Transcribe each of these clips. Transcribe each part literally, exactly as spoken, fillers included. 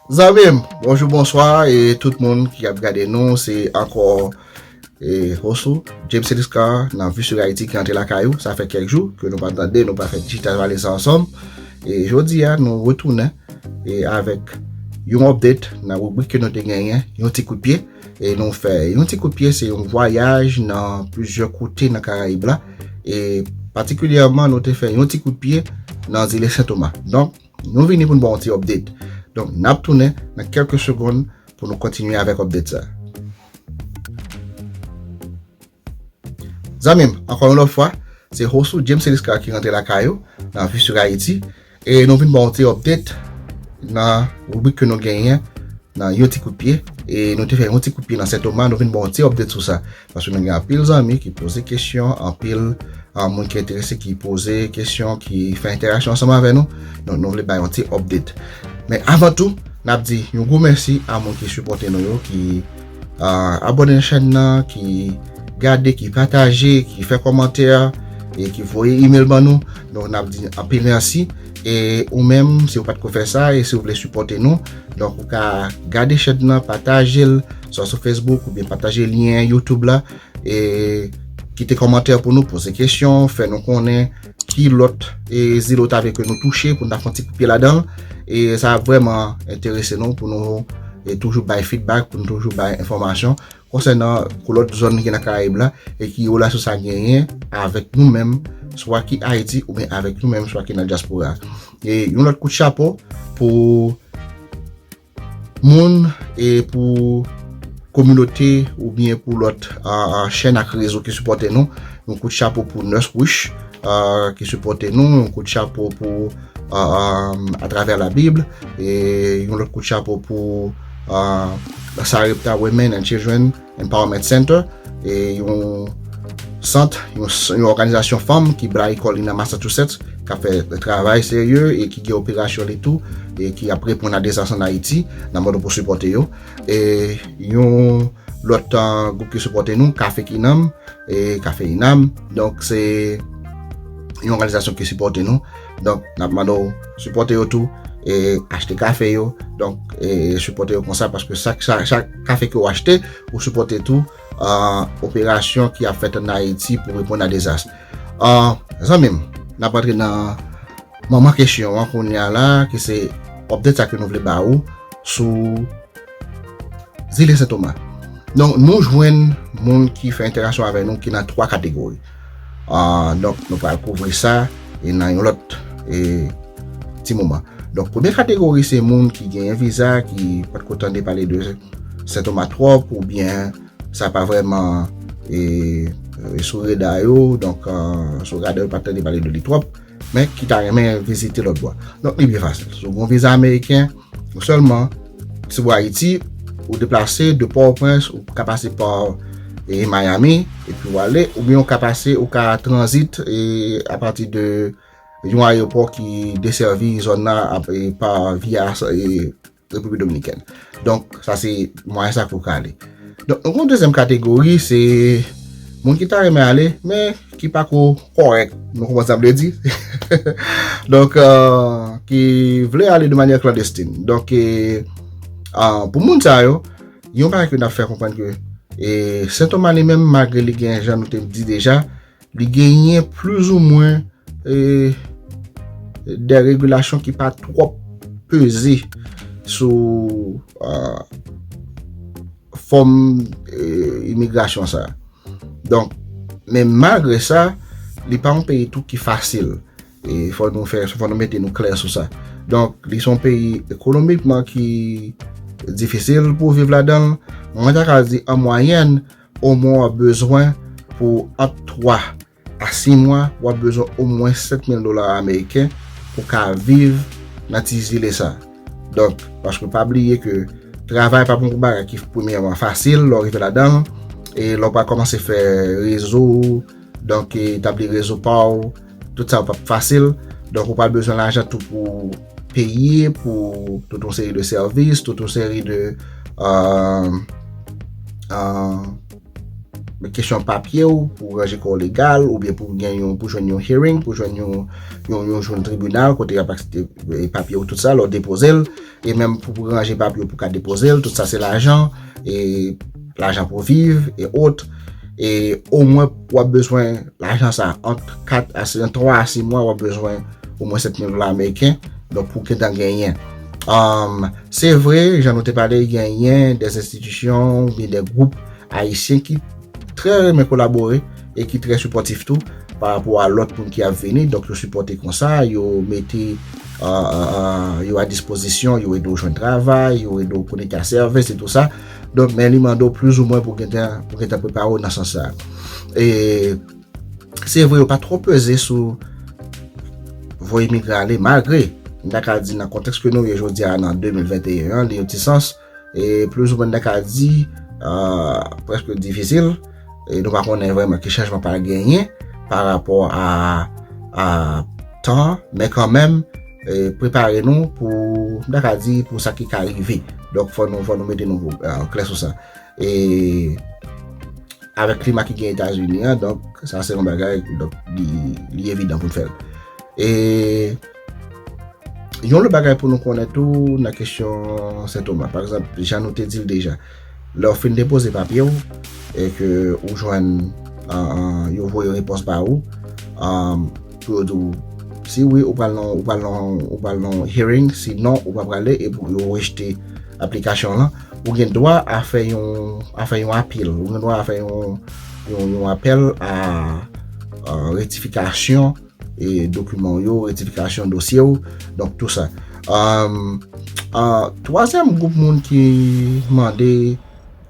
Zanmi m, bonjou, bonswa, e tout moun ki ap gade nou, se ankò e Hosou, James Eliscar nan Vue sur Haïti ki antre lakay ou. Sa fè kèk jou ke nou pa tande, nou pa fè digital vale sa ansanm. E jodi a, nou retounen e avèk yon update nan ribrik ke nou te genyen, yon ti kout pye. E nou fè yon ti kout pye, se yon vwayaj nan plizyè kote nan Karayib la. E patikilyèman, nou te fè yon ti kout pye nan zile Sentoma. Donk, nou vini pou n ba w yon ti update. Donk, n ap tounen nan kèk segonn pou nou kontinye avèk update sa. Zanmi m, ankò yon lòt fwa, se Hosou James Eliscar ki rantre lakay ou nan Vue sur Haïti. E nou vin ba w yon ti update nan ribrik ke nou genyen nan yon ti kout pye. E nou te fè yon ti kout pye nan Sentoma, nou vin ba w yon ti update sou sa. Paske nou gen anpil zanmi ki poze kesyon, anpil a moun ki enterese, ki poze kesyon, ki fè entèraksyon ansanm avè nou. Donk, nou vle bay yon ti update. Men avan tou, n ap di yon gwo mèsi a moun ki sipòte nou yo, ki a, abòne nan chèn nan, ki gade, ki pataje, ki fè kòmantè, e ki voye email ban nou. Donk, n ap di anpil mèsi. E ou menm, si w pa t ko fè sa, e si w vle sipòte nou, donk, ou ka gade chèn nan, pataje l, swa sou Facebook, oubyen pataje lyen YouTube la, e kite kòmantè pou nou, poze kesyon, fè nou konnen ki lòt e, zile w ta vle ke nou touche, pou n ta fè yon ti kout pye ladan l. E sa ap vrèman enterese nou pou nou e, toujou bay feedback, pou nou toujou bay enfòmasyon konsènan lòt zòn ki nan Karayib la, e ki relasyon sa genyen avèk nou menm, swa ki Ayiti, oubyen avèk nou menm, swa ki nan dyaspora. E yon lòt kout chapo pou moun e pou kominote oubyen pou lòt a, a, chèn ak rezo ki sipòte nou. Yon kout chapo pou Nurse Wish a, ki sipòte nou. Yon kout chapo pou a, a, Atravè la Bib. E yon lòt kout chapo pou a, Sarepta Women and Children Empowerment Center. E yon sant, yon, yon òganizasyon fanm ki bay kò li nan Massachusetts, k ap fè travay serye e ki gen operasyon li tou, e ki ap reponn a dezas ann Ayiti, nan mòd pou sipòte yo. E yon lòt a, gwoup ki sipòte nou, Kafe Kinam, e Kafe Inam. Donk, se yon òganizasyon ki sipòte nou. Donk, n ap mande w sipòte yo tou, e achte kafe yo. Donk, e sipòte yo konsa, paske chak, chak, chak kafe ke w achte, ou sipòte tou a, operasyon ki ap fèt ann Ayiti pou reponn a dezas. A, zanmi m, n ap antre nan manman kesyon an kounye a la, ki se update sa ke nou vle ba ou sou zile Sentoma. Donk, nou jwenn moun ki fè entèraksyon avè nou ki nan twa kategori. A, donk, nou pral kouvri sa e nan yon lòt e, ti moman. Donk, premye kategori se moun ki genyen viza, ki pa t ko tande pale de Sentoma twòp, oubyen sa pa vrèman e, e sou reda yo, donk, e, sou rada yo pa tande pale de li twòp, men ki ta renmen vizite lòt bò. Donk, li byen fasil. Si w gen yon viza ameriken, ou sèlman, si w Ayiti, ou deplase de Pòtoprens, ou ka pase pa e, Miami, epi w ale, oubyen ou ka pase, ou ka tranzit e, apati de yon ayewopò ki desèvi zòn nan ap, e, pa via e, Repiblik Dominikèn. Donk, sa se mwayen sa pou w ka ale. Donk, nou gen yon dezyèm kategori, se moun ki ta renmen ale, men ki pa ko kòrèk, nou konprann sa m vle di. Donk, e, ki vle ale de manyè klandestin. Donk, e, e, pou moun sa yo, yon bagay ke n ap fè konprann ke e, Sentoma li menm, malgre li gen, jan nou te di deja, li genyen plizoumwen e, de regilasyon ki pa twòp peze sou a, fòm e, imigrasyon sa. Donk, men malgre sa, li pa yon peyi tou ki fasil. E fò nou fè, fò nou mete nou klè sou sa. Donk, li se yon peyi ekonomikman ki difisil pou viv ladan l. Mwen ta ka di, an mwayèn, omwen w ap bezwen pou ant twa a sis mwa, w ap bezwen omwen sèt mil dola ameriken pou ka viv nan ti zile sa. Donk, paske pa bliye ke travay pa yon bagay ki premyèman fasil lè w rive ladan l, e lè w pral kòmanse fè rezo, donk, e etabli rezo pa w, tout sa p ap fasil. Donk, ou pral bezwen lajan tou pou peye pou tout yon seri de sèvis, tout yon seri de, e, e, kesyon papye w, pou ranje kò w legal, oubyen pou gen yon, pou jwenn yon hearing, pou jwenn yon, yon, yon jou nan tribinal, kote y ap aksepte, e, papye w, tout sa, lè w depoze l, e menm pou, pou ranje papye w, pou ka depoze l, tout sa se lajan, e lajan pou viv, e ot. E omwen, w ap bezwen lajan sa, ant kat a, ant twa a sis mwa, w ap bezwen omwen senk mil dola ameriken, donk pou gentan genyen. Um, se vre, jan nou te pale, genyen de enstitisyon, oubyen de gwoup ayisyen ki trè renmen kolabore e ki trè sipòtif tou pa rapò a lòt moun ki ap vini. Donk, yo sipòte konsa, yo mete, euh, euh, euh, yo a dispozisyon, yo ede w jwenn travay, yo ede w konekte a sèvis e tou sa. Donk, men li mande w plizoumwen pou gentan, pou gentan prepare w nan sans sa. E se vre, yo pa twò peze sou voye imigran ale, malgre, m ta ka di, nan kontèks ke nou ye jodi a, nan de mil venteyen an, li yon ti sans, e plizoumwen, m ta ka di, euh, prèske difisil, e nou pa konnen vrèman ki chanjman pral genyen pa rapò a, a tan, men kanmenm, e prepare nou pou, m ta ka di, pou sa ki ka rive. Donk, fò nou, fò nou mete nou, euh, klè sou sa. E avèk klima ki gen Etazini an, donk, sa se yon bagay, donk, li, li evidan pou n fè l. E yon lòt bagay pou nou konnen tou nan kesyon Sen Toma. Pa egzanp, jan nou te di l deja, lè w fin depoze papye w, e ke ou jwenn, an, an, yo voye repons ba ou, an, pou yo di w, si wi, ou pral nan, ou pral nan, ou pral nan hearing, si non, ou pa prale, e pou yo rejte aplikasyon lan, ou gen dwa a fè yon, a fè yon apil, ou gen dwa a fè yon, yon, yon apèl a, a retifikasyon e dokiman w yo, retifikasyon dosye w, donk tou sa. Um, uh, twazyèm gwoup moun ki mande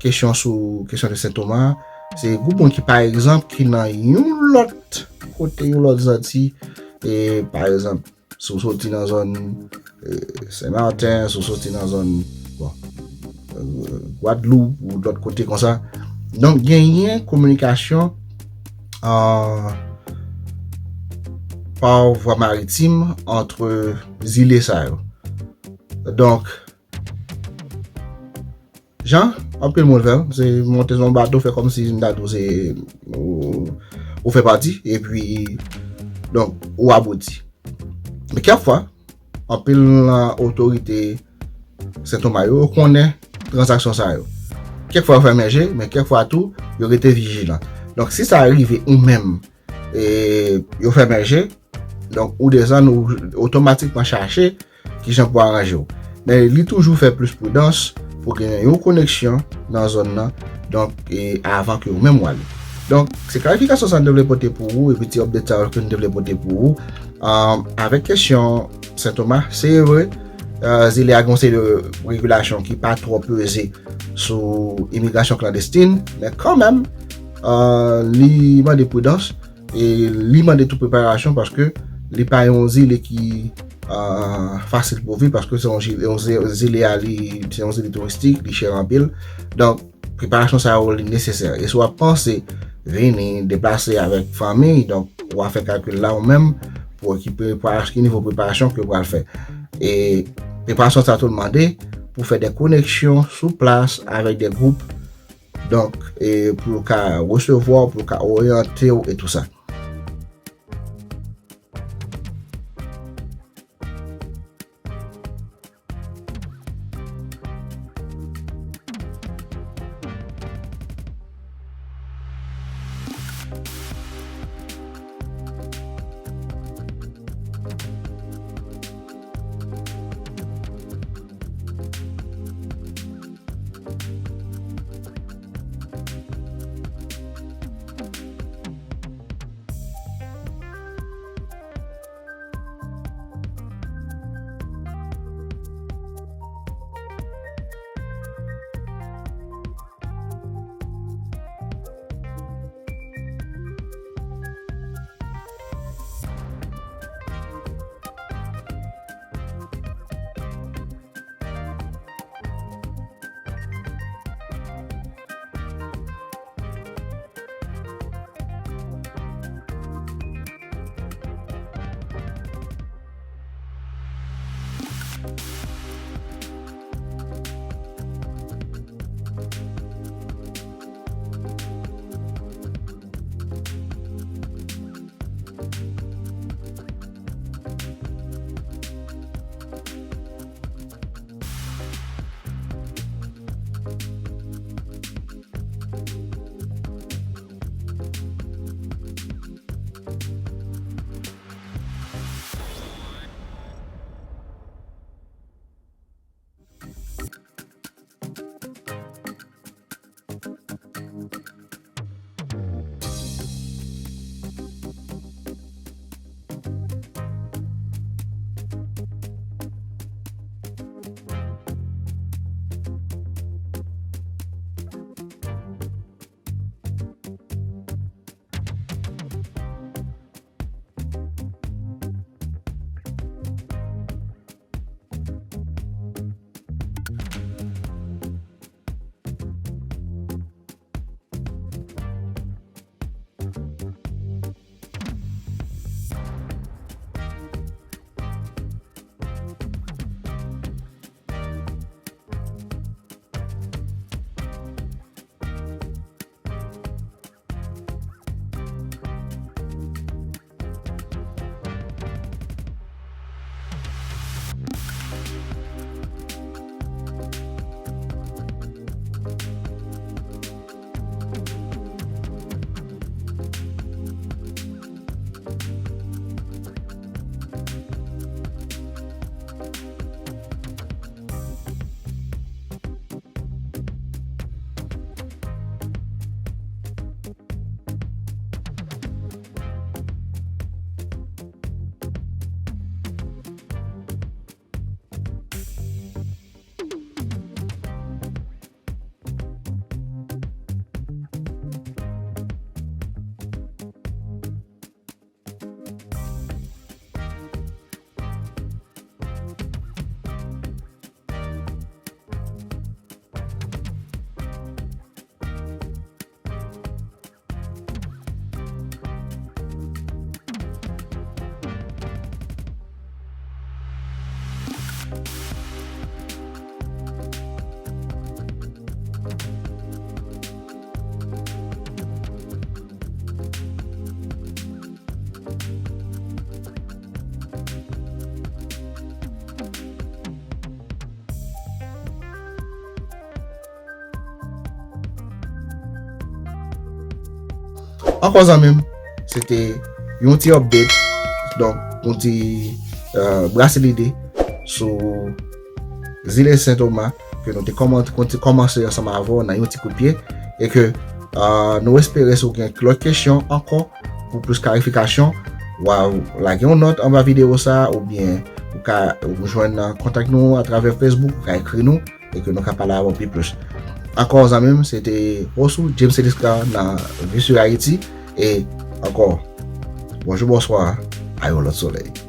kesyon sou kesyon de Sen Toma, se gwoup moun ki, pa egzanp, ki nan yon lòt kote, yon lòt zanti, e, pa egzanp, si w soti nan zòn, e, Sen Maten, si w soti nan zòn, bon, e, Gwadloup ou lòt kote konsa. Donk, genyen kominikasyon, e, pa vwa maritim ant zile sa yo. Donk, jan anpil moun fè l, se monte sou yon bato, fè kòmsi m ta di w se, ou, ou fè pati, epi, donk, ou abouti. Men kèk fwa, anpil nan otorite Sen Toma yo, yo konnen tranzaksyon sa yo. Kèk fwa yo fèmen je, men kèk fwa tou, yo rete vijilan. Donk, si sa rive ou menm, e yo fèmen je, donk, ou desann, ou otomatikman chache kijan pou aranje w. Men li toujou fè plis pridans pou gen yon koneksyon nan zòn nan, donk, e avan ke ou menm w ale. Donk, se klarifikasyon sa n te vle pote pou ou, epi ti update sa yo ke n te vle pote pou ou. Um, avèk kesyon Sen Toma, se vre, uh, zile a gen yon seri de regilasyon ki pa twò peze sou imigrasyon klandestin, men kanmenm, uh, li mande pridans, e li mande tou preparasyon paske li pa yon zile ki, uh, fasil pou viv, paske se yon zile, yon zi-, zile a li, se yon zile touristik, li chè anpil. Donk, preparasyon sa yo li nesesè. E si w ap panse vini, deplase avèk fanmi, donk w a fè kalkil la ou menm pou ki preparasyon, ki nivo preparasyon ke w pral fè. E preparasyon sa tou mande pou fè de koneksyon sou plas avèk de gwoup, donk, e pou yo ka resevwa w, pou yo ka oryante w e tou sa. Ankò zanmi m, se te yon ti update, donk yon ti uh, brase lide sou zile Sen Toma ke nou te kòmanse ansanm avè w nan yon ti kout pye e ke uh, nou espere si w gen lòt kesyon ankò pou plis klarifikasyon, w a lage yon nòt anba videyo sa oubyen ou ka jwenn kontak nou atravè Facebook, ou ka ekri nou e ke nou ka pale avè w pi plis. Ankò zanmi m, se te host ou James Eliscar nan Visur Haiti e ankò bonjou, bonswa, a yon lòt solèy.